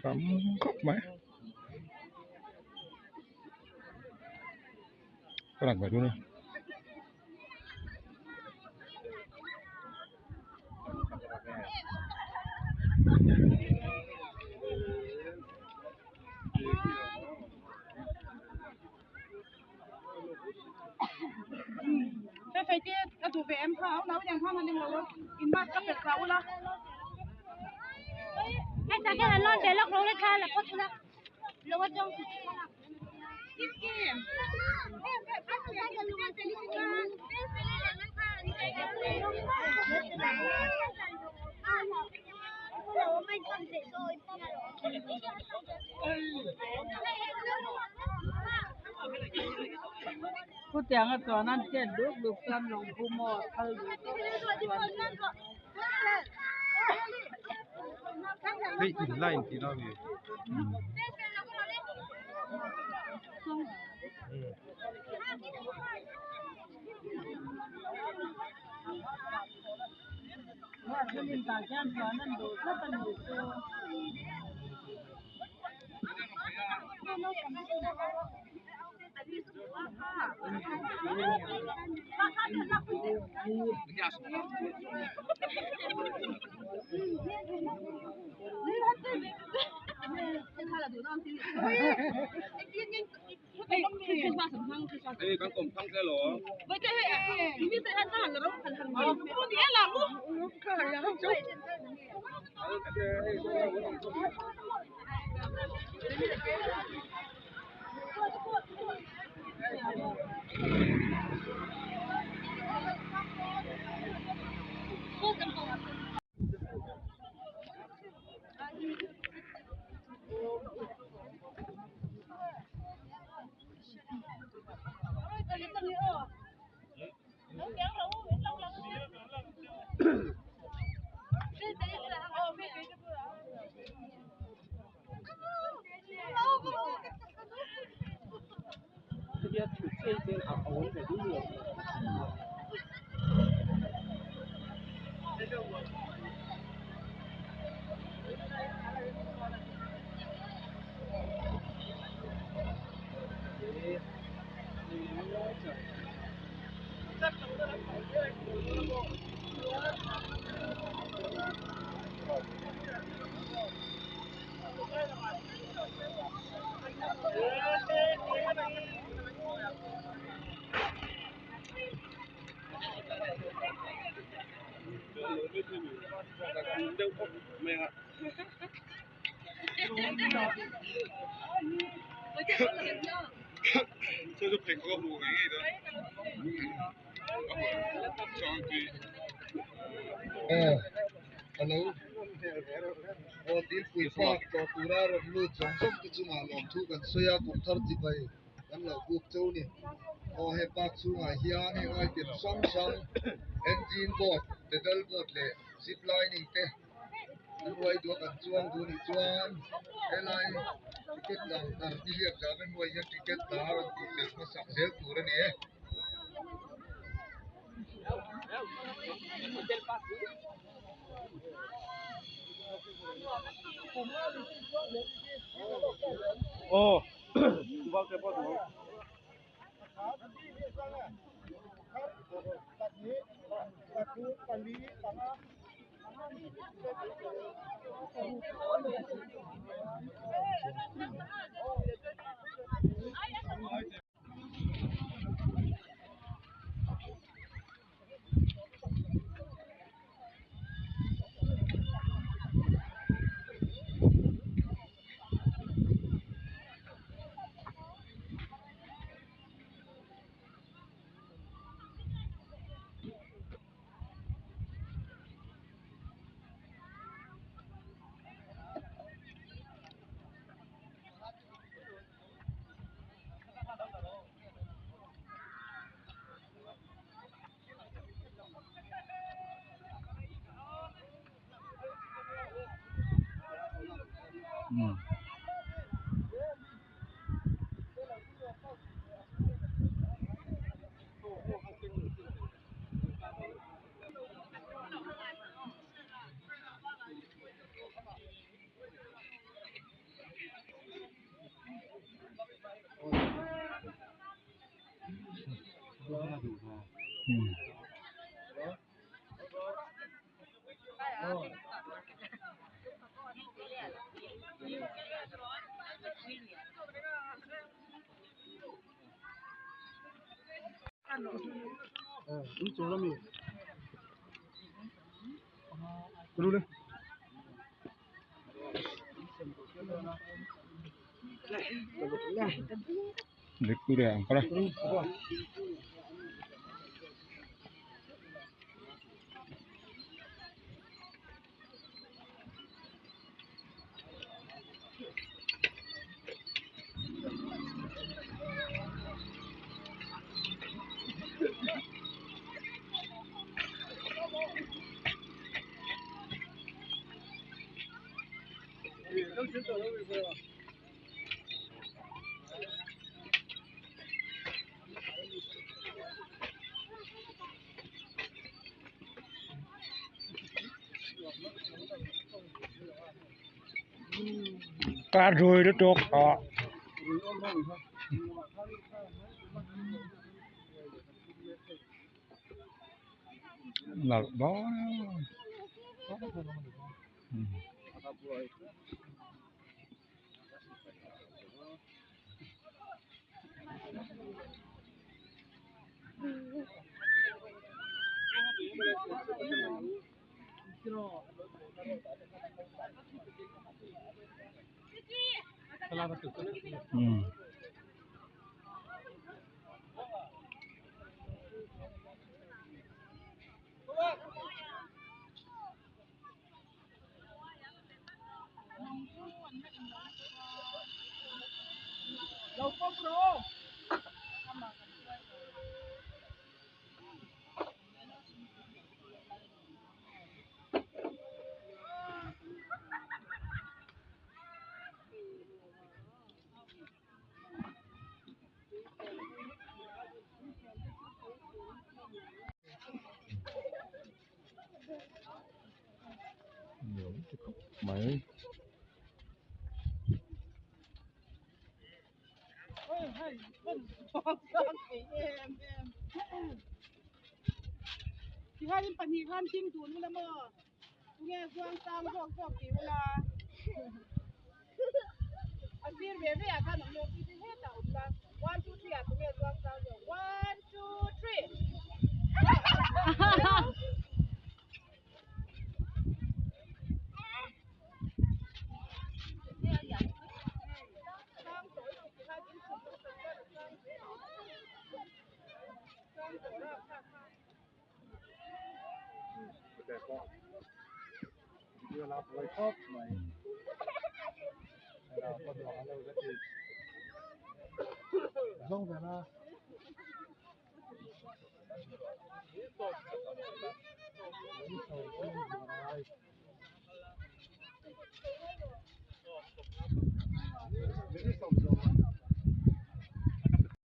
Tam khawp mai ka lang ve dawn a. Chutianga chuan an chet duk duk chuan lungphu maw a phal duh tawp chuan Hei in line tih na ni. Hei kan kawm thang zel aw. Hello aw Dilpui park tlawh tura rawn lut zawng zawng te chungah lawmthu kan sawi a kum thar chibai kan lo buk cheu ni aw he park chhungah hian heng item hrang hrang engine boat pedal boat leh zip lining te an uai duh a kan chuang duh anih chuan helai ticket counter nihliap zah ve hnuai hian ticket tar an tih fel hmasak zel tur a ni e. Liquid ang pala. Cá rồi đó được họ. Là đó. Mấy 1 2 3 1 2 3